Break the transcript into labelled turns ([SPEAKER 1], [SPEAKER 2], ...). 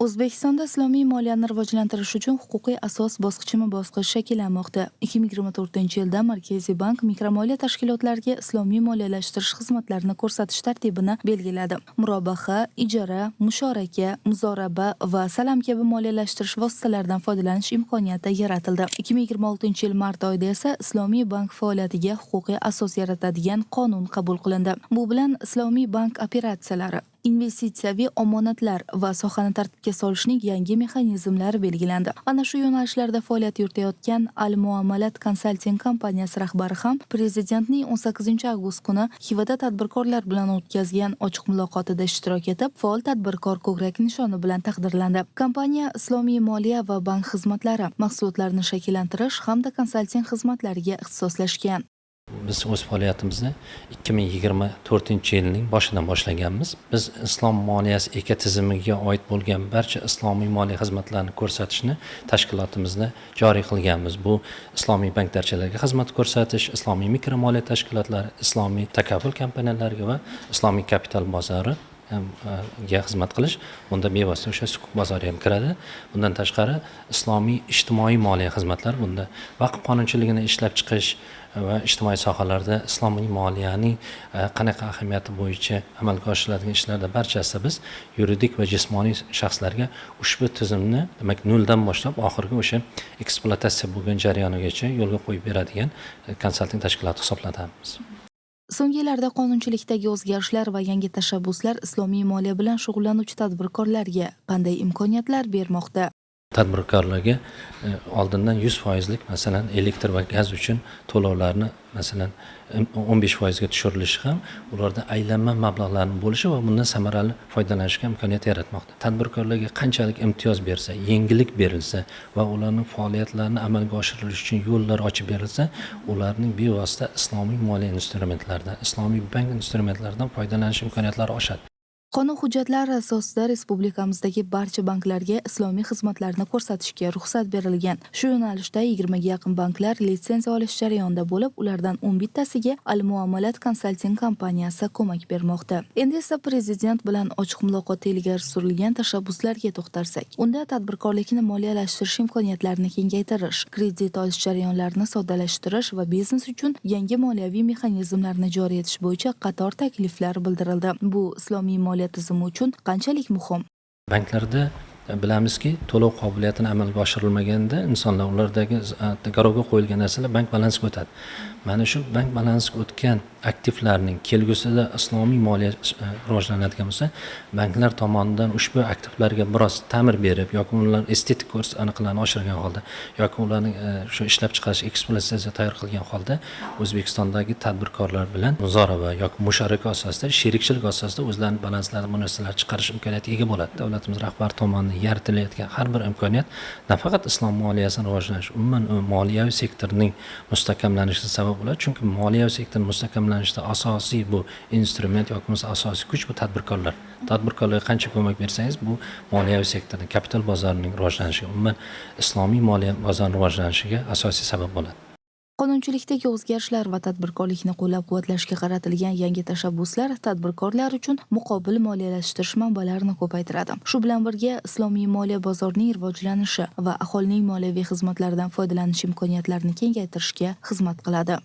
[SPEAKER 1] O'zbekistonda islomiy moliyani rivojlantirish uchun huquqiy asos bosqichma-bosqich shakllanmoqda. 2024-yilda Markaziy bank mikromoliya tashkilotlariga islomiy moliyalashtirish xizmatlarini ko'rsatish tartibini belgiladi. Murobaha, ijara, mushoraka, muzoraba va salam kabi moliyalashtirish vositalaridan foydalanish imkoniyati yaratildi. 2026-yil mart oyida esa islomiy bank faoliyatiga huquqiy asos yaratadigan qonun qabul qilindi. Bu bilan islomiy bank operatsiyalari, investitsiyaviy omonatlar va sohani tartibga solishning yangi mexanizmlari belgilandi. Ana shu yo'nalishlarda faoliyat yuritayotgan Al Muamalat konsalting kompaniyasi rahbari ham Prezidentning 18 avgust kuni Xivada tadbirkorlar bilan o'tkazgan ochiq muloqotida ishtirok etib, faol tadbirkor ko'krak nishoni bilan taqdirlandi. Kompaniya islomiy moliya va bank xizmatlari, mahsulotlarni shakllantirish hamda konsalting xizmatlariga ixtisoslashgan.
[SPEAKER 2] Biz o'z faoliyatimizni 2024-yilning boshidan boshlaganmiz. Biz islom moliyasi ekotizimiga oid bo'lgan barcha islomiy moliya xizmatlarini ko'rsatishni tashkilotimizni joriy qilganmiz. Bu islomiy bank darchalarga xizmat ko'rsatish, islomiy mikromoliya tashkilotlari, islomiy takaful kompaniyalariga va islomiy kapital bozori ga xizmat qilish. Bunda bevosita o'sha sukuk bozori ham kiradi. Bundan tashqari, islomiy ijtimoiy moliya xizmatlari, bunda vaqf qonunchiligini ishlab chiqish va ijtimoiy sohalarda islomiy moliyaning qanaqa ahamiyati bo'yicha amalga oshiriladigan ishlarda barchasida biz yuridik va jismoniy shaxslarga ushbu tizimni, demak, noldan boshlab oxirgi o'sha ekspluatatsiya bo'lgan jarayonigacha yo'lga qo'yib beradigan konsalting tashkiloti hisoblanamiz.
[SPEAKER 1] So'nggi yillarda qonunchilikdagi o'zgarishlar va yangi tashabbuslar islomiy moliya bilan shug'ullanuvchi tadbirkorlarga qanday imkoniyatlar bermoqda?
[SPEAKER 2] Tadbirkorlarga oldindan 100 foizlik, masalan, elektr va gaz uchun to'lovlarni, masalan, 15 foizga tushirilishi ham ularda aylanma mablag'larni bo'lishi va bundan samarali foydalanishga imkoniyat yaratmoqda. Tadbirkorlarga qanchalik imtiyoz bersa, yengillik berilsa va ularning faoliyatlarini amalga oshirilishi uchun yo'llar ochib berilsa, ularning bevosita islomiy moliya instrumentlaridan, islomiy bank instrumentlaridan foydalanish imkoniyatlari oshadi.
[SPEAKER 1] Qonun hujjatlari asosida respublikamizdagi barcha banklarga islomiy xizmatlarni ko'rsatishga ruxsat berilgan. Shu yo'nalishda 20 ga yaqin banklar litsenziya olish jarayonida bo'lib, ulardan 11 tasiga Al Muamalat konsalting kompaniyasi ko'mak bermoqda. Endi esa Prezident bilan ochiq muloqotda ilgari surilgan tashabbuslarga to'xtalsak, unda tadbirkorlikni moliyalashtirish imkoniyatlarini kengaytirish, kredit olish jarayonlarini soddalashtirish va biznes uchun yangi moliyaviy mexanizmlarni joriy etish bo'yicha qator takliflar bildirildi. Bu islomiy moliya tizimi uchun qanchalik muhim?
[SPEAKER 2] Banklarda bilamizki, to'lov qobiliyatini amalga oshirilmaganda insonlar, ulardagi garovga qo'yilgan narsalar bank balansiga o'tadi. Mana shu bank balansiga o'tgan aktivlarning kelgusida islomiy moliya rivojlanadigan bo'lsa, banklar tomonidan ushbu aktivlarga biroz ta'mir berib yoki ular estetik anaqalarni oshirgan holda yoki ularni shu ishlab chiqarish, ekspluatatsiya tayyor qilgan holda O'zbekistondagi tadbirkorlar bilan muzoraba yoki musharaka asosida, sherikchilik asosida o'zlarini balanslarini, bu narsalarni chiqarish imkoniyatiga ega bo'ladi. Davlatimiz rahbari tomonidan yaratilayotgan har bir imkoniyat nafaqat islom moliyasini rivojlanish, umuman moliyaviy sektorning mustahkamlanishiga sabab bo'ladi, chunki moliyaviy sektor mustahkamlanishida asosiy bu instrument yoki bo'lmasa asosiy kuch bu tadbirkorlar. Tadbirkorlarga qancha ko'mak bersangiz, bu moliyaviy sektorning, kapital bozorining rivojlanishiga, umuman islomiy moliya bozorini rivojlanishiga asosiy sabab bo'ladi.
[SPEAKER 1] Qonunchilikdagi o'zgarishlar va tadbirkorlikni qo'llab-quvvatlashga qaratilgan yangi tashabbuslar tadbirkorlar uchun muqobil moliyalashtirish manbalarini ko'paytiradi. Shu bilan birga, islomiy moliya bozorining rivojlanishi va aholining moliyaviy xizmatlardan foydalanish imkoniyatlarini kengaytirishga xizmat qiladi.